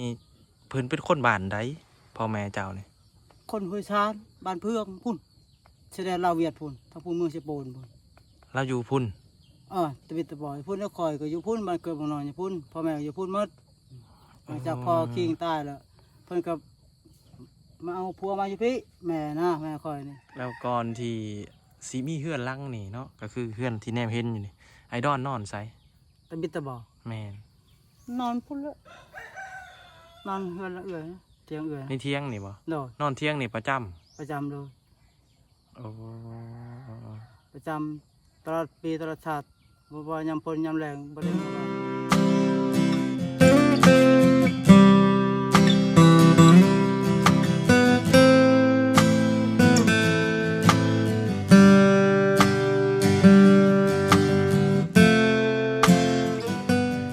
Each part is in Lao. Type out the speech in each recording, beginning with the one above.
ນີ້ເພິ່ນເປັນຄົນບ້ານໃດ ພໍ່ແມ່ເຈົ້ານີ້? ຄົນຫ້ວຍຊານ ບ້ານເພືອງພຸ້ນ ຊາຍແດນລາວຫວຽດພຸ້ນ ທາງພຸ້ນເມືອງເຊໂປນພຸ້ນ. ລາວຢູ່ພຸ້ນ? ເອີ ຕະບິດຕະບອຍພຸ້ນ ແລ້ວຂ້ອຍກໍຢູ່ພຸ້ນ ບ້ານເກີດເມືອງນອນຢູ່ພຸ້ນ ພໍ່ແມ່ກໍຢູ່ພຸ້ນໝົດ. ຫຼັງຈາກພໍ່ຄິງຕາຍແລ້ວ ເພິ່ນກໍມາເອົາຜົວມາຢູ່ພີ້ ແມ່ນະ ແມ່ຂ້ອຍນີ້. ແລ້ວກ່ອນທີ່ຊິມີເຮືອນຫຼັງນີ້ເນາະ ກໍຄືເຮືອນທີ່ແນມເຫັນຢູ່ນີ້ ອ້າຍດອນນອນໃສ? ຕະບິດຕະບອຍ. ແມ່ນ. ນອນພຸ້ນແຫຼະ ນອນເຮືອນເອື້ອຍ ທຽງເອື້ອຍ. ໃນທຽງນີ້ບໍ່? ໂດຍ. ນອນທຽງນີ້ປະຈຳ? ປະຈຳໂດຍ. ໂອ້ ປະຈຳຕະຫຼອດປີຕະຫຼອດຊາດ ບໍ່ວ່າຍາມຝົນຍາມແລ້ງ ບໍ່ໄດ້ເມືອບ້ານ.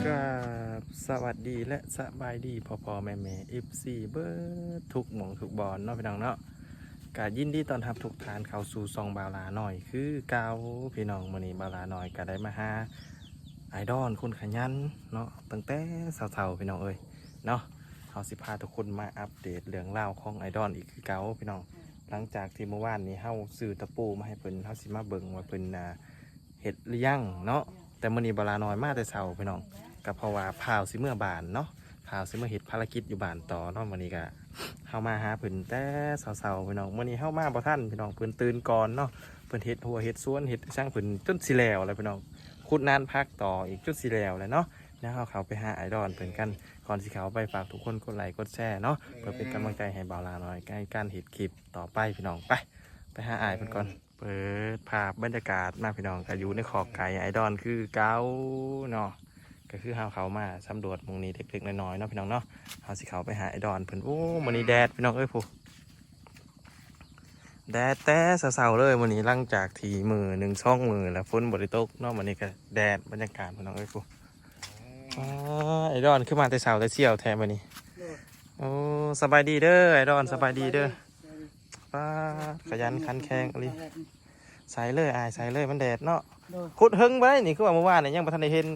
ກາບສະຫວັດດີ ແລະ ສະບາຍດີພໍ່ໆແມ່ໆ ເອັຟຊີ ເບິດທຸກໝ່ອງທຸກບ່ອນເນາະ ພີ່ນ້ອງເນາະ. ກະຍິນດີຕ້ອນຮັບທຸກທ່ານເຂົ້າສູ່ຊ່ອງບ່າວຫຼ້ານ້ອຍຄືເກົ່າ ພີ່ນ້ອງ. ມື້ນີ້ບ່າວຫຼ້ານ້ອຍກະໄດ້ມາຫາອ້າຍດອນຄົນຂະຫຍັນເນາະ ຕັ້ງແຕ່ເຊົ້າໆ ພີ່ນ້ອງເອີຍເນາະ. ເຮົາຊິພາທຸກຄົນມາອັບເດດເລື່ອງລາວຂອງອ້າຍດອນອີກຄືເກົ່າ ພີ່ນ້ອງ. ຫຼັງຈາກທີ່ມື້ວານນີ້ເຮົາຊື້ຕະປູມາໃຫ້ເພິ່ນ ເຮົາຊິມາເບິ່ງວ່າເພິ່ນ ອ່າ ເຮັດຫຼືຍັງເນາະ. ແຕ່ມື້ນີ້ບ່າວຫຼ້ານ້ອຍມາແຕ່ເຊົ້າ ພີ່ນ້ອງ ກໍເພາະວ່າພາວຊິເມືອບ້ານເນາະ ພາວຊິເມືອເຮັດພາລະກິດຢູ່ບ້ານຕໍ່ເນາະ. ມື້ນີ້ກໍເຮົາມາຫາເພິ່ນແຕ່ເຊົ້າໆ ພີ່ນ້ອງ. ມື້ນີ້ເຮົາມາບໍ່ທັນ ພີ່ນ້ອງ ເພິ່ນຕື່ນກ່ອນເນາະ ເພິ່ນເຮັດຮົ້ວເຮັດສວນ ເຮັດຫຍັງເພິ່ນຈົນຊິແລ້ວແລ້ວ ພີ່ນ້ອງ. ຂຸດນານຜັກຕໍ່ອີກຈົນຊິແລ້ວແລ້ວເນາະ. ແລ້ວເຮົາເຂົ້າໄປຫາອ້າຍດອນເພິ່ນກັນ. ກ່ອນຊິເຂົ້າໄປ ຝາກທຸກຄົນກົດໄລກົດແຊເນາະ ເພື່ອເປັນກຳລັງໃຈໃຫ້ບ່າວຫຼ້ານ້ອຍໃນການເຮັດຄລິບຕໍ່ໄປ ພີ່ນ້ອງ. ໄປ ໄປຫາອ້າຍເພິ່ນກ່ອນ. ເປີດພາບບັນຍາກາດມາ ພີ່ນ້ອງ ກໍຢູ່ໃນຄອກໄກ່ອ້າຍດອນຄືເກົ່າເນາະ. ກໍຄືເຮົາເຂົ້າມາສຳຫຼວດໝ່ອງນີ້ເລັກໆນ້ອຍໆເນາະ ພີ່ນ້ອງເນາະ. ເຮົາຊິເຂົ້າໄປຫາອ້າຍດອນເພິ່ນ. ໂອ້ ມື້ນີ້ແດດ ພີ່ນ້ອງເອີຍ ພຸ້ນ ແດດແຕ່ເຊົ້າໆເລີຍມື້ນີ້. ຫຼັງຈາກທີ່ມື້ໜຶ່ງສອງມື້ແລ້ວຝົນບໍ່ໄດ້ຕົກເນາະ ມື້ນີ້ກໍແດດ ບັນຍາກາດ ພີ່ນ້ອງເອີຍ ພຸ້ນ. ອ້າ ອ້າຍດອນຄືມາແຕ່ເຊົ້າແຕ່ສ່ຽວແທ້ມື້ນີ້. ໂອ້ ສະບາຍດີເດີອ້າຍດອນ ສະບາຍດີເດີ. ປ້າດ ຂະຫຍັນຂັນແຂງອີ່ຫຼີ. ໃສ່ເລີຍອ້າຍ ໃສ່ເລີຍ ມັນແດດເນາະ. ໂດຍ. ຂຸດເຫິງບໍ່ໄດ້ນີ້ ຄືວ່າມື້ວານນີ້ຍັງບໍ່ທັນໄດ້ເຫັນ.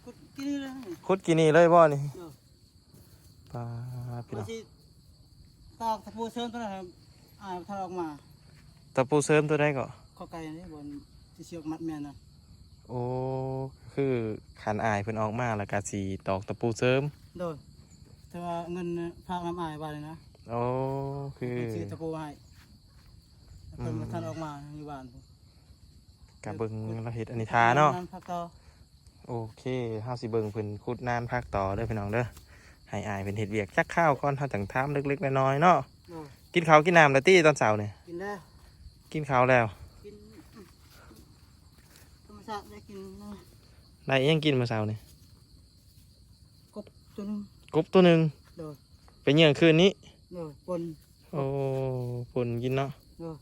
ຂຸດກີ້ນີ້ເລີຍ ຂຸດກີ້ນີ້ເລີຍບໍ່ນີ້? ໂດຍ. ປ້າດ ພີ່ນ້ອງ ວ່າຊິຕອກຕະປູເສີມຕົວນັ້ນ ອ້າຍບໍ່ທັນອອກມາ. ຕະປູເສີມຕົວໃດເກາະ? ເຂົ້າໃກ້ນີ້ ບ່ອນທີ່ຊິອອກມັດແມ່ນນະ. ໂອ້ ຄືຄັນອ້າຍເພິ່ນອອກມາແລ້ວກະຊິຕອກຕະປູເສີມ. ໂດຍ. ແຕ່ວ່າເງິນຝາກນຳອ້າຍວ່ານີ້ນະ. ໂອ້ ຄືເພິ່ນຊື້ຕະປູໃຫ້ ເພິ່ນບໍ່ທັນອອກມາຢູ່ບ້ານພຸ້ນ. ກະເບິ່ງລາວເຮັດອັນນີ້ທ່າເນາະ. ໂອເຄ ເຮົາຊິເບິ່ງເພິ່ນຂຸດນານຜັກຕໍ່ເດີພີ່ນ້ອງເດີ. ໃຫ້ອ້າຍເພິ່ນເຮັດວຽກຈັກຄາວກ່ອນ ເຮົາຈັ່ງຖາມເລັກໆນ້ອຍໆເນາະ. ໂດຍ. ກິນເຂົ້າກິນນ້ຳແລ້ວຕິຕອນເຊົ້ານີ້? ກິນແລ້ວ. ກິນເຂົ້າແລ້ວ. ກິນ ທຳມະຊາດໄດ້ກິນ. ໄດ້ຫຍັງກິນມື້ເຊົ້ານີ້? ກົບຕົວໜຶ່ງ. ກົບຕົວໜຶ່ງ. ໂດຍ. ໄປເຫຍື່ອງຄືນນີ້. ໂດຍ ປົ່ນ. ໂອ້ ປົ່ນກິນເນາະ. ໂດຍ.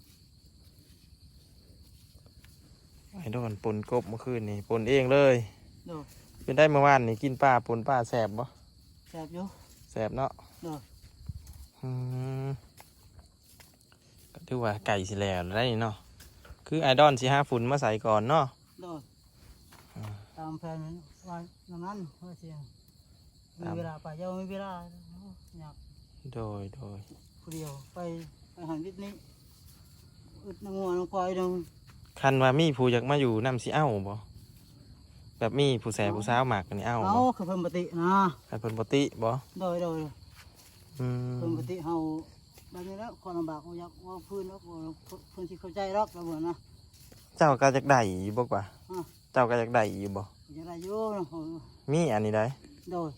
ໄອ້ດອນປົ່ນກົບມື້ຄືນນີ້ ປົ່ນເອງເລີຍ. ໂດຍ. ເປັນໄດ ມື້ວານນີ້ກິນປາປົ່ນປາແຊບບໍ່? ແຊບຢູ່. ແຊບເນາະ. ໂດຍ. ອືມ ກໍຖືວ່າໃກ້ຊິແລ້ວໄດ໋ເນາະ. ຄືອ້າຍດອນຊິຫາຝຸ່ນມາໃສ່ກ່ອນເນາະ. ໂດຍ. ອືມ ຕາມແຜນວ່າຢ່າງນັ້ນ ວ່າຊິມີເວລາໄປ ເຈົ້າມີເວລາຍາກ. ໂດຍ ໂດຍ. ຜູ້ດຽວໄປ ໄປຫັ້ນວິດນີ້ ອຶດນຳງົວນຳຄວາຍນຳ. ຄັນວ່າມີຜູ້ຢາກມາຢູ່ນຳ ຊິເອົາບໍ່? ແບບມີຜູ້ແຊ ເອົາ ຜູ້ສາວມັກນີ້ເອົາ ເອົາ ບໍ່? ຄັນເພິ່ນບໍ່ຕິນະ. ຄັນເພິ່ນບໍ່ຕິບໍ່? ໂດຍ ໂດຍ. ອືມ ເພິ່ນບໍ່ຕິເຮົາ ແບບນີ້ແຫຼະ ຄວາມລຳບາກ ບໍ່ຢາກເວົ້າພື້ນດອກ ເພິ່ນຊິເຂົ້າໃຈດອກ ລະເບິ່ງນະ. ເຈົ້າກໍຢາກໄດ້ຢູ່ບໍ່ກວ່າ? ຮະ? ເຈົ້າກໍຢາກໄດ້ຢູ່ບໍ່? ຢາກໄດ້ຢູ່. ມີອັນນີ້ໃດ໋. ໂດຍ.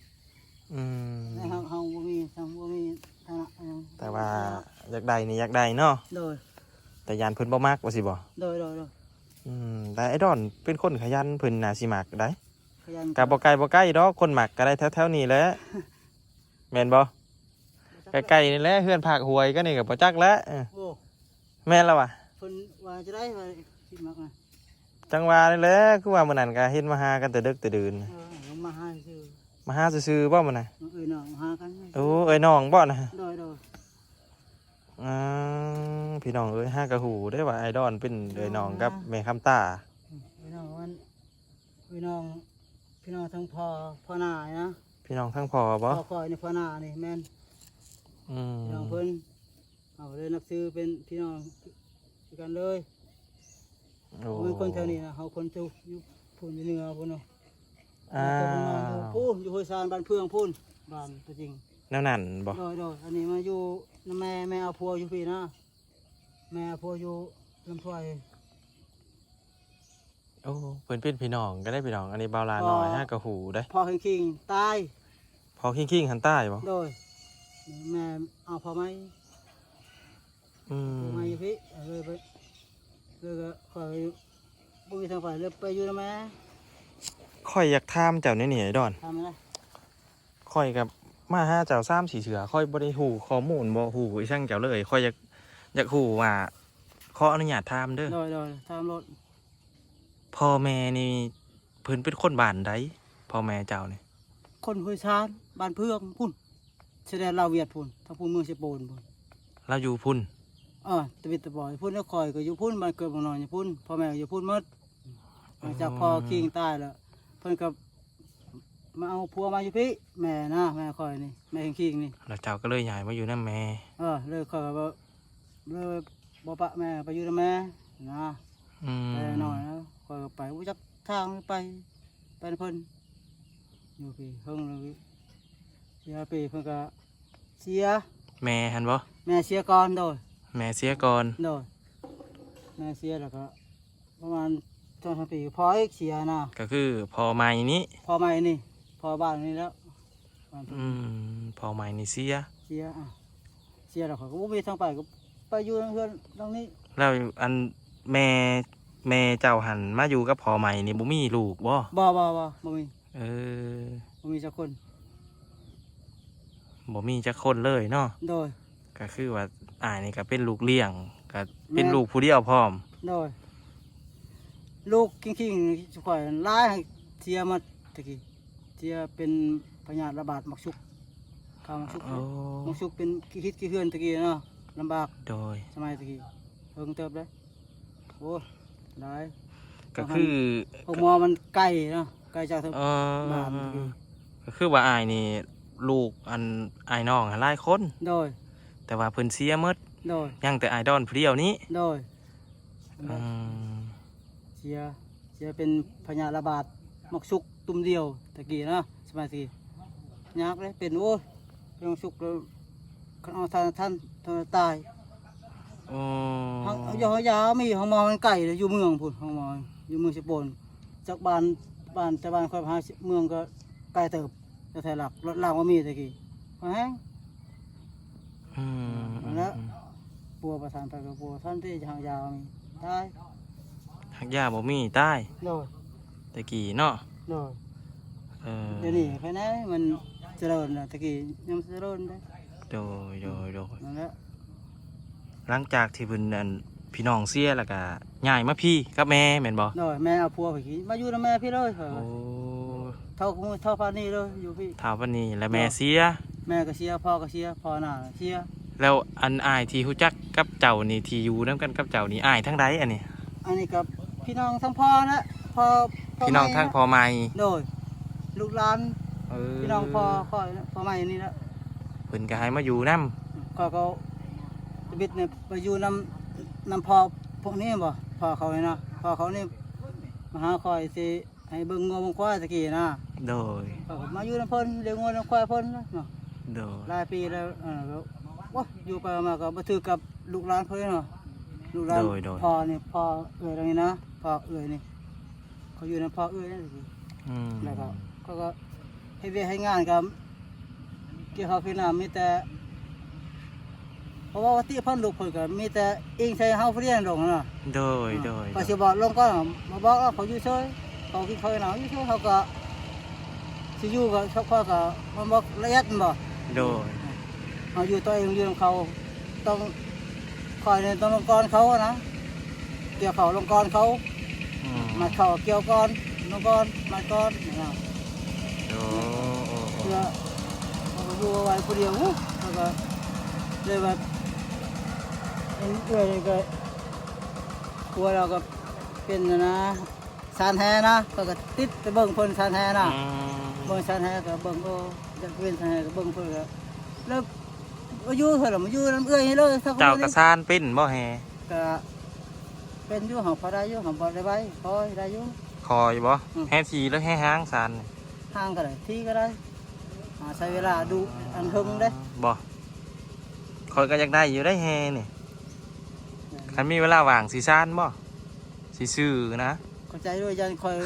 ອືມ ແຕ່ເຮົາ ເຮົາບໍ່ມີ ເຮົາບໍ່ມີຖານະຫຍັງ ແຕ່ວ່າຢາກໄດ້ນີ້ຢາກໄດ້ເນາະ. ໂດຍ. ແຕ່ຢ້ານເພິ່ນບໍ່ມັກວ່າຊີ້ບໍ່? ໂດຍ ໂດຍ ໂດຍ. ອືມ ແຕ່ໄອ້ດອນເປັນຄົນຂະຫຍັນ ເພິ່ນໜ້າຊິມັກໄດ໋. ຂະຫຍັນ ກໍບໍ່ໄກບໍ່ໄກດອກ ຄົນມັກກໍໄດ້ແຖວໆນີ້ແຫຼະ ແມ່ນບໍ່? ບໍ່ຈັກ ໃກ້ໆນີ້ແຫຼະ ເຮືອນພາກຫ້ວຍກັນນີ້ກໍບໍ່ຈັກແຫຼະ. ເອີ ໂອ້ ແມ່ນລະວະ ເພິ່ນວ່າຈະໄດ້ວ່າຊິມັກນະ. ຈັ່ງວ່ານີ້ແຫຼະ ຄືວ່າມື້ນັ້ນກໍເຫັນມາຫາກັນແຕ່ເດິກແຕ່ດື່ນ. ເອີ ມາຫາຊື່ ມາຫາຊື່ໆບໍ່ມື້ນັ້ນ? ເອີ ເອື້ອຍນ້ອງມາຫາກັນ. ໂອ້ ເອື້ອຍນ້ອງບໍ່ນະ? ໂດຍ ໂດຍ. ອືມ ພີ່ນ້ອງເອີຍ ຫາກະຮູ້ເດ້ວ່າອ້າຍດອນເປັນເອື້ອຍນ້ອງກັບແມ່ຄຳຕາ. ອືມ ເອື້ອຍນ້ອງມັນ ເອື້ອຍນ້ອງ ພີ່ນ້ອງທັງພໍ່ ພໍ່ນ້ານະ. ພີ່ນ້ອງທາງພໍ່ບໍ່? ພໍ່ຂ້ອຍນີ້ ພໍ່ໜ້ານີ້ແມ່ນ ອືມ ພີ່ນ້ອງເພິ່ນ ເຮົາເລີຍນັບຖືເປັນພີ່ນ້ອງຄືກັນເລີຍ. ໂອ້ ເຮົາເປັນຄົນແຖວນີ້ນະ ເຮົາຄົນຢູ່ ຢູ່ພຸ້ນ ຢູ່ເໜືອພຸ້ນເນາະ. ອ້າວ ເຮົາເປັນຄົນຢູ່ພຸ້ນ ຢູ່ຫ້ວຍຊານ ບ້ານເພື່ອງພຸ້ນ ບ້ານຕົວຈິງ. ແນວນັ້ນບໍ່? ໂດຍໆ ອັນນີ້ມາຢູ່ນຳແມ່ ແມ່ເອົາຜົວຢູ່ພີ້ນະ ແມ່ເອົາຜົວຢູ່ລຳພວຍ. ໂອ້ ເພິ່ນເປັນພີ່ນ້ອງກັນເດ້ພີ່ນ້ອງ. ອັນນີ້ບ່າວຫຼ້ານ້ອຍຫາກໍຮູ້ເດ້. ພໍ່ ພໍ່ເຄັ່ງຄິງຕາຍ. ພໍ່ເຄັ່ງຄິງຫັ້ນຕາຍບໍ່? ໂດຍ ແມ່ເອົາຜົວໃໝ່. ອືມ ຜົວໃໝ່ຢູ່ພີ້ ເລີຍໄປ ເລີຍກໍຂ້ອຍບໍ່ມີທາງໄປ ເລີຍໄປຢູ່ນຳແມ່. ຂ້ອຍຢາກຖາມເຈົ້າແນວນີ້ ໄອ້ດອນ. ຖາມແນວໃດ? ຂ້ອຍກໍມາຫາເຈົ້າສາມສີ່ເທື່ອ ຂ້ອຍບໍ່ໄດ້ຮູ້ຂໍ້ມູນ ບໍ່ຮູ້ອີ່ຫຍັງເຈົ້າເລີຍ. ຂ້ອຍຢາກ ຢາກຮູ້ວ່າ ຂໍອະນຸຍາດຖາມເດີ. ໂດຍໆ ຖາມໂລດ. ພໍ່ແມ່ນີ້ເພິ່ນເປັນຄົນບ້ານໃດ? ພໍ່ແມ່ເຈົ້ານີ້ ຄົນຫ້ວຍຊານ ບ້ານເພື່ອງພຸ້ນ ຊາຍແດນລາວຫວຽດພຸ້ນ ທາງພຸ້ນເມືອງເຊໂປນພຸ້ນ. ລາວຢູ່ພຸ້ນ? ເອີ ຕະບິດຕະບອຍພຸ້ນ. ແລ້ວຂ້ອຍກໍຢູ່ພຸ້ນ ບ້ານເກີດເມືອງນອນຢູ່ພຸ້ນ ພໍ່ແມ່ກໍຢູ່ພຸ້ນໝົດ. ຫຼັງຈາກພໍ່ຄິງຕາຍແລ້ວ ເພິ່ນກໍມາເອົາຜົວມາຢູ່ພີ້ ແມ່ນະ ແມ່ຂ້ອຍນີ້ ແມ່ຄິງນີ້. ແລ້ວເຈົ້າກໍເລີຍຍ້າຍມາຢູ່ນຳແມ່? ເອີ ເລີຍຂ້ອຍກໍບໍ່ ເລີຍບໍ່ປະແມ່ ໄປຢູ່ນຳແມ່ນະ. ອືມ ແຕ່ນ້ອຍນະ ຂ້ອຍກໍໄປບໍ່ຈັກທາງ ໄປ ໄປນຳເພິ່ນ ຢູ່ພີ້ເຖິງແລ້ວ ເສຍປີເພິ່ນກໍເສຍ. ແມ່ຫັ້ນບໍ່? ແມ່ເສຍກ່ອນ. ໂດຍ ແມ່ເສຍກ່ອນ. ໂດຍ ແມ່ເສຍແລ້ວກໍປະມານສອງສາມປີ ພໍ່ອີກເສຍນະ. ກໍຄືພໍ່ໃໝ່ນີ້? ພໍ່ໃໝ່ນີ້ ພໍ່ບ້ານນີ້ແຫຼະ. ອືມ ພໍ່ໃໝ່ນີ້ເສຍ. ເສຍ ອ່າ ເສຍແລ້ວຂ້ອຍກໍບໍ່ມີທາງໄປ ກໍໄປຢູ່ເຮືອນຫຼັງນີ້. ແລ້ວອັນແມ່ ແມ່ເຈົ້າຫັ້ນມາຢູ່ກັບພໍ່ໃໝ່ນີ້ ບໍ່ມີລູກບໍ່? ບໍ່ ບໍ່ ບໍ່ ບໍ່ມີ. ເອີ ບໍ່ມີຈັກຄົນ. ບໍ່ມີຈັກຄົນເລີຍເນາະ. ໂດຍ ກໍຄືວ່າອ້າຍນີ້ກໍເປັນລູກລ້ຽງ ກໍເປັນ ແມ່ນ ລູກຜູ້ດຽວພ້ອມ. ໂດຍ ລູກຄິງໆ ຂ້ອຍຫຼາຍ ເສຍໝົດຕະກີ້ ເສຍເປັນພະຍາດລະບາດໝາກສຸກ ຂ້າວໝາກສຸກ. ໂອ້ ໝາກສຸກເປັນຂີ້ຫີດຂີ້ເຫືອນຕະກີ້ເນາະ ລຳບາກ. ໂດຍ ສະໄໝຕະກີ້ ເຖິງເຕີບເດ້. ໂອ້ ຫຼາຍ ກໍຄືໂຮງໝໍມັນໄກເນາະ ໄກຈາກ ເອີ ບ້ານ. ກໍຄືວ່າອ້າຍນີ້ ລູກອັນອ້າຍນ້ອງຫັ້ນຫຼາຍຄົນ. ໂດຍ ແຕ່ວ່າເພິ່ນເສຍໝົດ. ໂດຍ ຍັງແຕ່ອ້າຍດອນຜູ້ດຽວນີ້. ໂດຍ ອືມ ເສຍ ເສຍເປັນພະຍາດລະບາດໝາກສຸກຕຸ່ມດຽວຕະກີ້ນະ ສະໄໝຕະກີ້ ຍາກເດ້ ເປັນ ໂອ້ຍ ເປັນໝາກສຸກ ຄັນເອົາທັນ ທັນ ທັນຕາຍ. ໂອ້ ເຮົາ ເຮົາຢາ ເຮົາຢາມີ ໂຮງໝໍມັນໄກເດ້ ຢູ່ເມືອງພຸ້ນ ໂຮງໝໍຢູ່ເມືອງເຊໂປນ ຈາກບ້ານ ບ້ານ ແຕ່ບ້ານຂ້ອຍໄປຫາເມືອງກໍໄກເຕີບ ແຖວຫຼັກ ລົດລາງບໍ່ມີຕະກີ້ ພໍແຮງ. ອືມ ນັ້ນແຫຼະ ອືມ ປົວປະສານໄປກໍປົວທັນທີ່ ຮັກຢາມີຕາຍ ຮັກຢາບໍ່ມີຕາຍ. ໂດຍ ແຕ່ກີ້ເນາະ. ໂດຍ ເອີ ດຽວນີ້ພາຍໃນມັນຈະເລີນແລ້ວ ແຕ່ກີ້ຍັງບໍ່ຈະເລີນເດ້. ໂດຍ ໂດຍ ໂດຍ ນັ້ນແຫຼະ. ຫຼັງຈາກທີ່ເພິ່ນ ອັນ ພີ່ນ້ອງເສຍແລ້ວກະຍ້າຍມາພີ້ກັບແມ່ແມ່ນບໍ່? ໂດຍ ແມ່ເອົາຜົວໄປພີ້ ມາຢູ່ນຳແມ່ພີ້ເລີຍ. ໂອ້ ເຖົ້າ ເຖົ້າປານນີ້ເລີຍ ຢູ່ພີ້ ເຖົ້າປານນີ້ ແລ້ວແມ່ເສຍ. ແມ່ກໍເສຍ ພໍ່ກໍເສຍ ພໍ່ໜ້າເສຍ. ແລ້ວອັນອ້າຍທີ່ຮູ້ຈັກກັບເຈົ້ານີ້ ທີ່ຢູ່ນຳກັນກັບເຈົ້ານີ້ ອ້າຍທາງໃດອັນນີ້? ອັນນີ້ກໍພີ່ນ້ອງທາງພໍ່ແຫຼະ ພໍ່ ພໍ່ ພີ່ນ້ອງ ໃໝ່ ທາງພໍ່ໃໝ່. ໂດຍ ລູກຫຼານ. ເອີ ພີ່ນ້ອງພໍ່ຂ້ອຍ ພໍ່ໃໝ່ນີ້ແຫຼະ ເພິ່ນກໍໃຫ້ມາຢູ່ນຳ. ຂ້ອຍກໍຈະບິດນີ້ໄປຢູ່ນຳ ນຳພໍ່ພວກນີ້ບໍ ພໍ່ເຂົານີ້ນະ ພໍ່ເຂົານີ້ມາຫາຂ້ອຍຊິ ໃຫ້ເບິ່ງງົວເບິ່ງຄວາຍຕະກີ້ນະ. ໂດຍ ຂ້ອຍກໍມາຢູ່ນຳເພິ່ນ ລ້ຽງງົວລ້ຽງຄວາຍເພິ່ນເນາະ. ໂດຍ ຫຼາຍປີແລ້ວ. ເອີ ໂອ້ຍ ຢູ່ໄປມາກໍບໍ່ຖືກກັບລູກຫຼານເພິ່ນເນາະ ລູກຫຼານ. ໂດຍ ໂດຍ ພໍ່ນີ້ ພໍ່ເອື້ອຍນີ້ນະ ພໍ່ເອື້ອຍນີ້ ເຂົາຢູ່ນຳພໍ່ເອື້ອຍນີ້. ອືມ ແລ້ວກໍເຂົາກໍເຮັດວຽກເຮັດງານກໍ ກ່ຽວເຂົ້າກ່ຽວນ້ຳມີແຕ່ ເພາະວ່າປະຕິເພິ່ນ ລູກເພິ່ນກໍມີແຕ່ອີງໃສ່ເຮົາຜູ້ດຽວໂດຍນະ. ໂດຍ ອ່າ ໂດຍ ຂ້ອຍຊິບອກລົງກ່ອນ ມາບອກເອົາ ເຂົາຢູ່ເຊີຍ ເຂົາກິນເຂົ້າກິນນ້ຳຢູ່ເຊີຍ ເຮົາກໍຊິຢູ່ກໍ ເພາະກໍມັນບໍ່ລະອຽດແມ່ນບໍ່? ໂດຍ ເຮົາຢູ່ຕົວເອງ ຢູ່ນຳເຂົາ ຕ້ອງ ຂ້ອຍນີ້ຕ້ອງລົງກ່ອນເຂົານະ ກ່ຽວເຂົ້າລົງກ່ອນເຂົາ. ອືມ ມັດເຂົ້າກ່ຽວກ່ອນ ລົງກ່ອນ ມັດກ່ອນນະ. ໂອ້ ໂອ້ ໂອ້ ເພື່ອເຮົາກໍຢູ່ໄວ້ຜູ້ດຽວ ເຮົາກໍເລີຍວ່າ ເປັນເອື້ອຍນີ້ກໍ ຜົວລາວກໍເປັນນະ ຊ່າງແຮ່ນະ ຂ້ອຍກໍຕິດໄປເບິ່ງເພິ່ນຊ່າງແຮ່ນະ. ອືມ ເບິ່ງຊານແຮ່ກໍເບິ່ງ ໂອ້ ຢາກເປັນຊານແຮ່ກໍເບິ່ງເພິ່ນກໍ ແລ້ວມາຢູ່ເພິ່ນລະ ມາຢູ່ນຳເອື້ອຍນີ້ເລີຍ. ເຈົ້າກໍຊານເປັນບໍ່ແຮ່? ກໍເປັນຢູ່ ຫາກພໍໄດ້ຢູ່ ຫາກບໍ່ໄດ້ໄວ ພໍໄດ້ຢູ່. ຄ່ອຍບໍ່? ອືມ ແຮ່ຖີ່ ຫຼືແຮ່ຮ່າງຊານ? ຮ່າງກໍໄດ້ ຖີ່ກໍໄດ້ ອາ ໃຊ້ເວລາດຸ ອັນເທິງເດ້. ບໍ່ ຂ້ອຍກໍຢາກໄດ້ຢູ່ໄດ໋ແຮ່ນີ້. ແມ່ນ ຄັນມີເວລາວ່າງຊິຊານບໍ່? ຊິຊື້ນະ. ເຂົ້າໃຈໂດຍ ຢ້ານຂ້ອຍ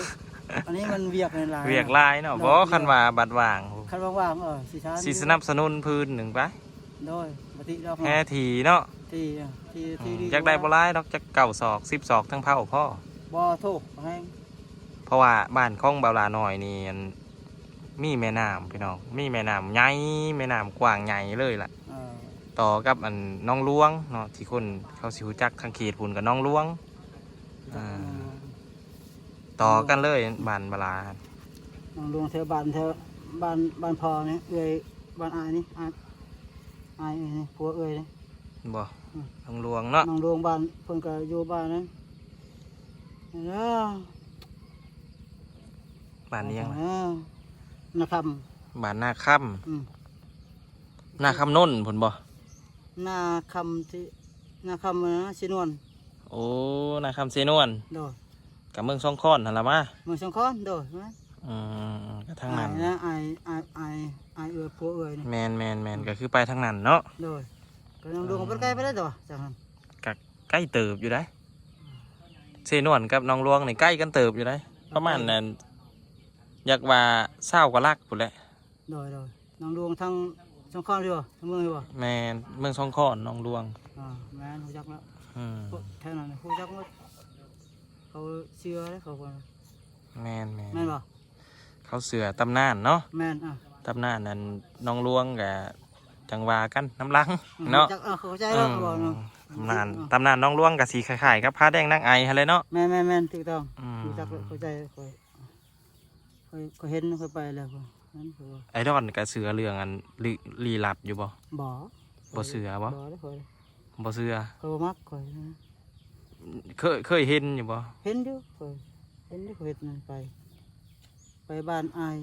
ອັນນີ້ມັນວຽກຫຼາຍ ວຽກຫຼາຍເນາະ. ບໍ່ ຄັນວ່າບັດວ່າງ ຄັນວ່າວ່າງ ເອີ ຊິຊານ ຊິສະໜັບສະໜູນພື້ນໜຶ່ງໄປ. ໂດຍ ບໍ່ຕິດອກ ແຮ່ຖີ່ເນາະ. ຖີ່ ເອີ ຖີ່ ອືມ ຢາກໄດ້ບໍ່ຫຼາຍດອກ ຈັກເກົ້າສອກ ສິບສອກ ທັງເພົາພໍ. ບໍ່ ໂທ້ ແຮງ. ເພາະວ່າບ້ານຂອງບ່າວຫຼ້ານ້ອຍນີ້ ອັນ ມີແມ່ນ້ຳພີ່ນ້ອງ ມີແມ່ນ້ຳໃຫຍ່ ແມ່ນ້ຳກວ້າງໃຫຍ່ເລີຍລະ. ເອີ ຕໍ່ກັບອັນໜອງຫຼວງເນາະ ທີ່ຄົນເຂົາຊິຮູ້ຈັກທາງເຂດພຸ້ນກໍໜອງຫຼວງ. ເອີ ຕໍ່ກັນເລີຍ ອືມ ບ້ານບ່າວຫຼ້າ ໜອງຫຼວງ ແຖວບ້ານ ແຖວບ້ານ ບ້ານພໍ່ນີ້ ເອື້ອຍ ບ້ານອ້າຍນີ້ ອ້າຍ ອ້າຍນີ້ ຜົວເອື້ອຍນີ້. ບໍ່ ອືມ ໜອງຫຼວງເນາະ ໜອງຫຼວງ ບ້ານເພິ່ນກໍຢູ່ບ້ານນັ້ນ. ເອີ ບ້ານອີ່ຫຍັງລະ? ເອີ ນາຄຳ ບ້ານນາຄຳ. ອືມ ນາຄຳນົນພຸ້ນບໍ່? ນາຄຳທີ່ ນາຄຳ ເອີ ເຊນວນ. ໂອ້ ນາຄຳເຊນວນ. ໂດຍ ກະເມືອງຊອງຄອນຫັ້ນລະມາ. ເມືອງຊອງຄອນ ໂດຍ ແມ່ນ. ອືມ ກະທາງນັ້ນ ອ້າຍ ອ້າຍ ອ້າຍ ອ້າຍເອື້ອຍ ຜົວເອື້ອຍນີ້. ແມ່ນໆໆ ອືມ ກະຄືໄປທາງນັ້ນເນາະ. ໂດຍ ກະຍັງ ເອີ ບໍ່ໄດ້ໄກປານໃດຕົວະ ຈາກນັ້ນ ກະໄກເຕີບຢູ່ໃດ໋. ເຊນວນກັບໜອງຫຼວງນີ້ໄກກັນເຕີບຢູ່ໃດ໋ ປະມານນັ້ນ ຢາກວ່າຊາວກວ່າຫຼັກພຸ້ນແຫຼະ. ໂດຍໆ ໜອງຫຼວງທາງຊອງຄອນຢູ່ບໍ່? ທາງເມືອງຢູ່ບໍ່? ແມ່ນ ເມືອງຊອງຄອນ ໜອງຫຼວງ. ອ່າ ແມ່ນ ຮູ້ຈັກແລ້ວ. ອືມ ພວກແຖວນັ້ນຮູ້ຈັກໝົດ ເຂົາເຊື່ອເດ້ ເຂົາ ແມ່ນໆ ແມ່ນບໍ່? ເຂົາເຊື່ອຕຳນານເນາະ. ແມ່ນ ອ່າ ຕຳນານອັນໜອງຫຼວງກະຈັ່ງວ່າກັນນຳຫຼັງ ອືມ ເນາະ. ເອີ ເຂົ້າໃຈແລ້ວ ອືມ ເຂົາເວົ້າເນາະ. ຕຳນານ ເອີ ຕຳນານໜອງຫຼວງກະຊິຄ້າຍໆກັບພະແດງນາງໄອຫັ້ນແຫຼະເນາະ. ແມ່ນໆໆ ຖືກຕ້ອງ. ອືມ ຮູ້ຈັກ ເຂົ້າໃຈ ຂ້ອຍ ຂ້ອຍ ຂ້ອຍເຫັນ ຂ້ອຍໄປແລ້ວ ຂ້ອຍ ນັ້ນ ຂ້ອຍວ່າ ໄອດອນກະເຊື່ອເລື່ອງອັນ ລີ້ ລີ້ລັບຢູ່ບໍ່? ບໍ່ ບໍ່ເຊື່ອບໍ່? ບໍ່ເລີຍ ຂ້ອຍ ບໍ່ເຊື່ອ. ຂ້ອຍບໍ່ມັກ ຂ້ອຍນະ. ເຄີຍ ເຄີຍເຫັນຢູ່ບໍ່? ເຫັນຢູ່ ຂ້ອຍເຫັນຢູ່ ຂ້ອຍເຮັດນັ້ນໄປ ໄປບ້ານອ້າຍ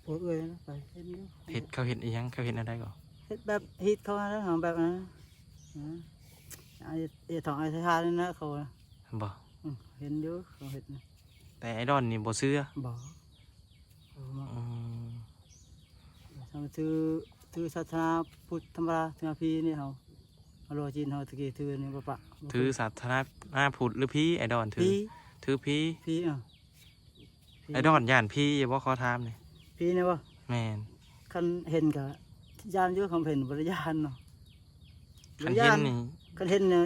ພວກເອື້ອຍນະ ໄປເຫັນຢູ່. ເຮັດ ເຂົາເຮັດອີ່ຫຍັງ? ເຂົາເຮັດແນວໃດກໍ? ເຮັດແບບຮີດເຂົາຫັ້ນແຫຼະ ເຮົາແບບນັ້ນນະ ອາ ເຮັດ ເຮັດຂອງອະທິຖານນີ້ນະ ເຂົານະ. ບໍ່? ອືມ ເຫັນຢູ່ ເຂົາເຮັດນະ. ແຕ່ໄອດອນນີ້ບໍ່ເຊື່ອ? ບໍ່ ບໍ່ມັກ. ອືມ ເຮົາຖື ຖືສາສະໜາພຸດທຳມະດາ ຖືພາພີນີ້ເຮົາ ເຮົາລໍຈີນ ເຮົາຕະກີ້ຖືນີ້ບໍ່ປະ. ຖືສາສະໜາພຸດຫຼືພີ? ໄອດອນຖື ຖືພີ ພີ ເອີ. ໄອດອນຢ້ານຜີຢູ່ບໍ່? ຂໍຖາມແດ່. ຜີນີ້ບໍ່? ແມ່ນ. ຄັນເຫັນກະຢ້ານຢູ່ ຄັນເຫັນບໍ່ໄດ້ຢ້ານເນາະ. ຄັນເຫັນນີ້ ຄັນເຫັນນີ້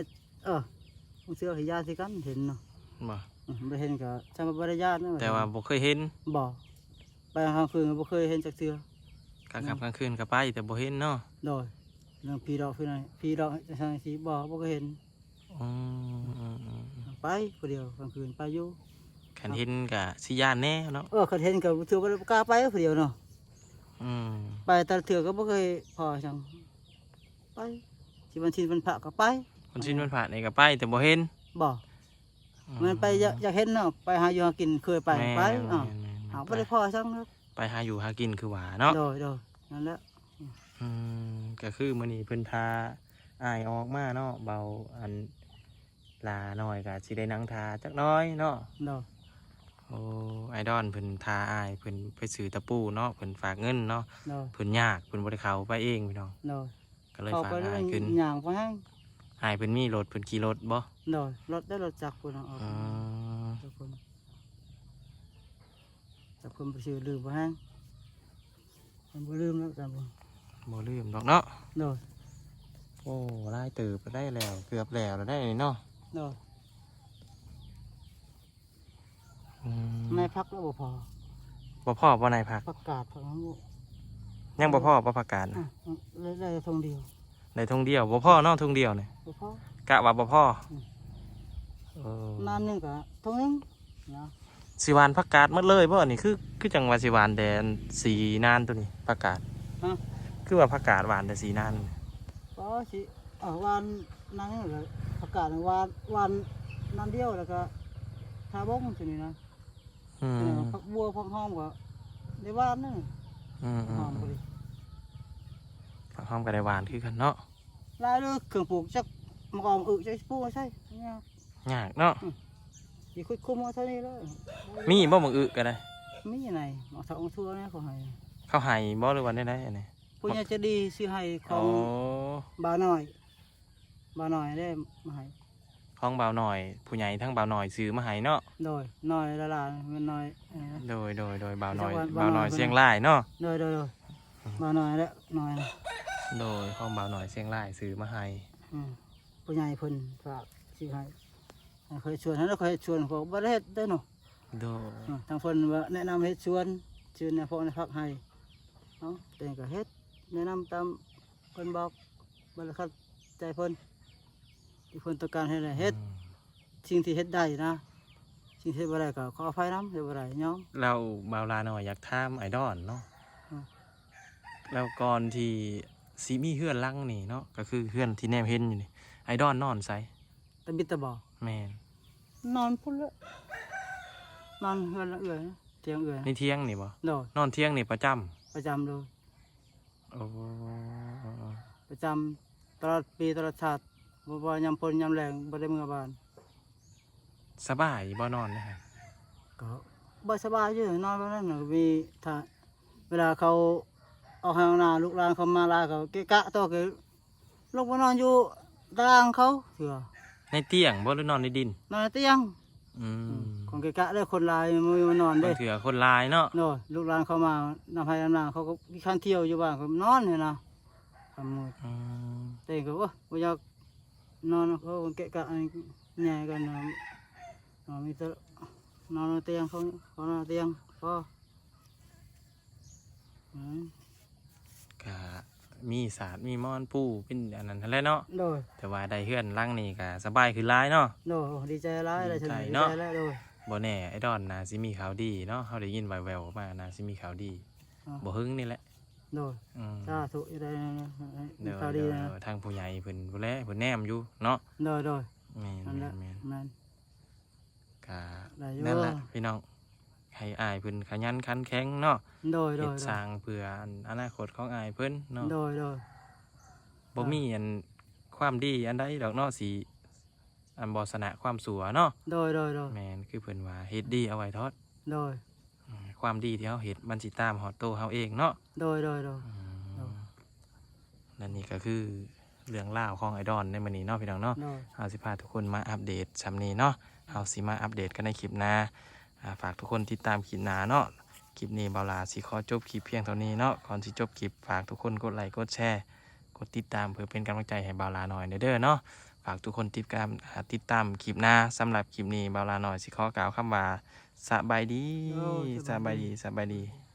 ເອີ ບາງເທື່ອກະຢ້ານຄືກັນ ເຫັນເນາະ. ບໍ່? ອືມ ບໍ່ເຫັນກະ ຈຳວ່າບໍ່ໄດ້ຢ້ານເນາະ. ແຕ່ວ່າບໍ່ເຄີຍເຫັນ? ບໍ່. ໄປກາງຄືນກະບໍ່ເຄີຍເຫັນຈັກເທື່ອ. ກາງຄ່ຳກາງຄືນກະໄປແຕ່ບໍ່ເຫັນເນາະ. ໂດຍ. ເລື່ອງຜີຫຼອກ ຜີນະ ຜີຫຼອກຈັ່ງຊັ້ນຈັ່ງຊີ້ ບໍ່ ບໍ່ເຄີຍເຫັນ. ອືມ ອືມ ອືມ ໄປຜູ້ດຽວກາງຄືນໄປຢູ່. ຄັນເຫັນກະຊິຢ້ານແດ່ເນາະ. ເອີ ຄັນເຫັນກະຖືວ່າບໍ່ກ້າໄປຜູ້ດຽວເນາະ. ອືມ ໄປແຕ່ລະເທື່ອກະບໍ່ເຄີຍພໍ້ຫຍັງ ໄປ. ຊິວັນສິນວັນພະກະໄປ. ວັນສິນວັນພະນີ້ກະໄປແຕ່ບໍ່ເຫັນ. ບໍ່. ອືມ ແມ່ນໄປຢາກ ຢາກເຫັນເນາະ ໄປຫາຢູ່ຫາກິນ ເຄີຍໄປ ແມ່ນ ໄປ. ແມ່ນ ເອີ ແມ່ນ ຫາບໍ່ໄດ້ພໍ້ຫຍັງເນາະ. ໄປຫາຢູ່ຫາກິນຄືວ່າເນາະ. ໂດຍ ໂດຍ ນັ້ນແຫຼະ. ອືມ ກະຄືມື້ນີ້ເພິ່ນຖ້າອ້າຍອອກມາເນາະ ເບົາ ອັນ ຫຼ້ານ້ອຍກະຊິໄດ້ນັ່ງຖ້າຈັກໜ້ອຍເນາະ. ໂດຍ. ໂອ້ ໄອດອນເພິ່ນຖ້າອ້າຍເພິ່ນໄປຊື້ຕະປູເນາະ ເພິ່ນຝາກເງິນເນາະ. ໂດຍ. ເພິ່ນຍາກ ເພິ່ນບໍ່ໄດ້ເຂົ້າໄປເອງພີ່ນ້ອງ. ໂດຍ. ກະເລີຍຝາກອ້າຍຂຶ້ນ. ຍ່າງໄປຫັ້ນ ອ້າຍເພິ່ນມີລົດ ເພິ່ນຂີ່ລົດບໍ່? ໂດຍ ລົດໄດ້ ລົດຈັກພຸ້ນເອົາອອກ. ອືມ ຈັກພຸ້ນ ຈັກເພິ່ນໄປຊື້ ລືມບໍ່ແຮງ. ມັນບໍ່ລືມແລ້ວ ຈຳບໍ່ ບໍ່ລືມດອກເນາະ. ໂດຍ. ໂອ້ ຫຼາຍເຕີບໄດ້ແລ້ວ ເກືອບແລ້ວແລ້ວໄດ໋ນີ້ເນາະ. ໂດຍ. ອືມ ໃນຜັກແລ້ວບໍ່ພໍ້. ບໍ່ພໍ້ບໍ່ໃນຜັກ? ຜັກກາດ ຜັກຫຍັງບໍ່ ຍັງບໍ່ພໍ້ບໍ່ຜັກກາດນະ? ອືມ ໄດ້ ໄດ້ຖົງດຽວ. ໄດ້ຖົງດຽວ ບໍ່ພໍ້ເນາະ ຖົງດຽວນີ້. ບໍ່ພໍ້ ກະວ່າບໍ່ພໍ້. ອືມ ເອີ ນານໜຶ່ງກະຖົງໜຶ່ງນະ. ຊິຫວ່ານຜັກກາດໝົດເລີຍບໍ່? ອັນນີ້ຄື ຄືຈັ່ງວ່າຊິຫວ່ານແຕ່ອັນສີ່ນານໂຕນີ້ ຜັກກາດ. ຮະ? ຄືວ່າຜັກກາດຫວ່ານແຕ່ສີ່ນານ. ກໍຊິ ອ່າ ຫວ່ານນານໜຶ່ງລະ ຜັກກາດຫວ່ານ ຫວ່ານນານດຽວ ແລ້ວກະຖ້າບົ້ງຊີ້ນີ້ນະ. ອືມ ເອີ ຜັກບົວ ຜັກຫອມກໍ ໄດ້ຫວ່ານນະ. ອືມໆໆ ຫອມກໍດີ ຜັກຫອມກໍໄດ້ຫວ່ານຄືກັນເນາະ. ຫຼາຍເດີເຄື່ອງປູກ ຈັກໝາກອອມອຶ ຈັກປູກໃສ່ ຍາກ ຍາກເນາະ. ອືມ ຊິຂຸດຂຸມເອົາເທົ່ານີ້ແຫຼະ. ມີບໍ່ໝາກອຶກໍໄດ້? ມີໃນໝາກເຖົ້າໝາກຖົ່ວນະ ເຂົາໃຫ້ ເຂົາໃຫ້ບໍ່ ຫຼືວ່າແນວໃດອັນນີ້? ຜູ້ໃຫຍ່ໃຈດີຊື້ໃຫ້ຂອງ ໂອ້ ບ່າວນ້ອຍ ບ່າວນ້ອຍເດ້ມາໃຫ້. ຂອງບ່າວນ້ອຍ ຜູ້ໃຫຍ່ທັງບ່າວນ້ອຍຊື້ມາໃຫ້ເນາະ. ໂດຍ ນ້ອຍຫຼານໆ ແມ່ນນ້ອຍ ເອີ ໂດຍໆໆ ບ່າວນ້ອຍ ບ່າວນ້ອຍຊຽງລາຍເນາະ. ໂດຍໆໆ ອືມ ບ່າວນ້ອຍແຫຼະ ນ້ອຍ ໂດຍ ຂອງບ່າວນ້ອຍຊຽງລາຍຊື້ມາໃຫ້. ອືມ ຜູ້ໃຫຍ່ເພິ່ນຝາກຊື້ໃຫ້ ໃຫ້ຂ້ອຍເຮັດສວນ ໃຫ້ຂ້ອຍເຮັດສວນ ຂ້ອຍບໍ່ໄດ້ເຮັດເດ້ເນາະ. ໂດຍ ອືມ ທາງເພິ່ນວ່າແນະນຳເຮັດສວນ ຊື້ແນວເພາະແນວຜັກໃຫ້ ເອົາ ແຕ່ກໍເຮັດ ແນະນຳຕາມເພິ່ນບອກ ບໍ່ໄດ້ຂັດໃຈເພິ່ນ ທີ່ເພິ່ນຕ້ອງການໃຫ້ໄດ້ເຮັດ. ອືມ ສິ່ງທີ່ເຮັດໄດ້ນະ ສິ່ງທີ່ເຮັດບໍ່ໄດ້ກໍຂໍອະໄພນຳ ເຮັດບໍ່ໄດ້ຍອມ. ແລ້ວບ່າວຫຼ້ານ້ອຍຢາກຖາມອ້າຍດອນເນາະ. ອືມ ແລ້ວກ່ອນທີ່ຊິມີເຮືອນຫຼັງນີ້ເນາະ ກໍຄືເຮືອນທີ່ແນມເຫັນຢູ່ນີ້ ອ້າຍດອນນອນໃສ? ຕະບິດຕະບໍ່? ແມ່ນ ນອນພຸ້ນແຫຼະ ນອນເຮືອນເອື້ອຍ ທຽງເອື້ອຍ. ໃນທຽງນີ້ບໍ່? ໂດຍ ນອນທຽງນີ້ປະຈຳ? ປະຈຳໂດຍ. ໂອ້ ປະຈຳຕະຫຼອດປີຕະຫຼອດຊາດ ບໍ່ວ່າຍາມຝົນຍາມແລ້ງບໍ່ໄດ້ເມືອບ້ານ. ສະບາຍຢູ່ບໍ່ນອນນະ? ກໍບໍ່ສະບາຍຢູ່ ນອນແບບນັ້ນນະ ມີ ຖ້າເວລາເຂົາອອກໄຮ່ອອກນາ ລູກຫຼານເຂົາມາຫຼາຍ ກໍເກະກະຕໍ່ ກໍລົງໄປນອນຢູ່ຕາລາງເຂົາເທື່ອ. ໃນຕຽງບໍ່ ຫຼືນອນໃນດິນ? ນອນໃນຕຽງ. ອືມ ອືມ ຄົນເກະກະເດ້ ຄົນຫຼາຍ ບໍ່ມີບ່ອນນອນເດ້ ບາງເທື່ອຄົນຫຼາຍເນາະ. ໂດຍ ລູກຫຼານເຂົາມານຳໄຮ່ນຳນາ ເຂົາກໍຂີ້ຄານທ່ຽວຢູ່ບ້ານ ເຂົານອນຫັ້ນນະ ຄ່ຳມືດ. ອືມ ແຕ່ກໍ ໂອ້ຍ ບໍ່ຢາກນອນ ເຂົາເກະກະ ແຍ່ກັນນະ. ເນາະ ມີແຕ່ນອນຕຽງ ເຂົາ ເຂົານອນຕຽງພໍ. ອືມ ກະມີສາດມີໝອນປູເປັນອັນນັ້ນຫັ້ນແຫຼະເນາະ. ໂດຍ ແຕ່ວ່າໄດ້ເຮືອນຫຼັງນີ້ກະສະບາຍຂຶ້ນຫຼາຍເນາະ. ໂດຍ ດີໃຈຫຼາຍ ດີໃຈເນາະ ດີໃຈຫຼາຍ. ໂດຍ ບໍ່ແນ່ ອ້າຍດອນໜ້າຊິມີຂ່າວດີເນາະ ເຮົາໄດ້ຍິນແວ່ວໆມາ ໜ້າຊິມີຂ່າວດີ ອືມ ບໍ່ເຖິງນີ້ແຫຼະ. ໂດຍ ອືມ ສາທຸ ໃຫ້ໄດ້ ໃຫ້ມີຂ່າວດີນະ. ໂດຍ ທາງຜູ້ໃຫຍ່ເພິ່ນ ຜູ້ແລ ເພິ່ນແນມຢູ່ເນາະ. ໂດຍໆ ແມ່ນ ນັ້ນແຫຼະ ແມ່ນໆ ແມ່ນ. ກະນັ້ນແຫຼະພີ່ນ້ອງ ໃຫ້ອ້າຍເພິ່ນຂະຫຍັນຂັນແຂງເນາະ. ໂດຍໆ ເຮັດສ້າງເພື່ອອັນອະນາຄົດຂອງອ້າຍເພິ່ນເນາະ. ໂດຍໆ ບໍ່ມີອັນຄວາມດີອັນໃດດອກເນາະ ຊິອັນບໍ່ຊະນະຄວາມຊົ່ວເນາະ. ໂດຍໆໆ ແມ່ນ ຄືເພິ່ນວ່າເຮັດດີເອົາໄວ້ທອດ. ໂດຍ ອືມ ຄວາມດີທີ່ເຮົາເຮັດມັນຊິຕາມຮອດໂຕເຮົາເອງເນາະ. ໂດຍໆໆ ອືມ ໂດຍ ແລະນີ້ກໍຄືເລື່ອງລາວຂອງອ້າຍດອນໃນມື້ນີ້ເນາະ ພີ່ນ້ອງເນາະ. ໂດຍ ເຮົາຊິພາທຸກຄົນມາອັບເດດຊ່ຳນີ້ເນາະ ເຮົາຊິມາອັບເດດກັນໃນຄລິບໜ້າ. ອາ ຝາກທຸກຄົນຕິດຕາມຄລິບໜ້າເນາະ. ຄລິບນີ້ບ່າວຫຼ້າຊິຂໍຈົບຄລິບພຽງເທົ່ານີ້ເນາະ. ກ່ອນຊິຈົບຄລິບ ຝາກທຸກຄົນກົດໄລກົດແຊ ກົດຕິດຕາມ ເພື່ອເປັນກຳລັງໃຈໃຫ້ບ່າວຫຼ້ານ້ອຍແດ່ເດີເນາະ. ຝາກທຸກຄົນຕິດຕາມ ອາ ຕິດຕາມຄລິບໜ້າ. ສຳລັບຄລິບນີ້ ບ່າວຫຼ້ານ້ອຍຊິຂໍກ່າວຄຳວ່າ ສະບາຍດີ. ໂອ້ ສະບາຍດີ ສະບາຍດີ ສະບາຍດີ.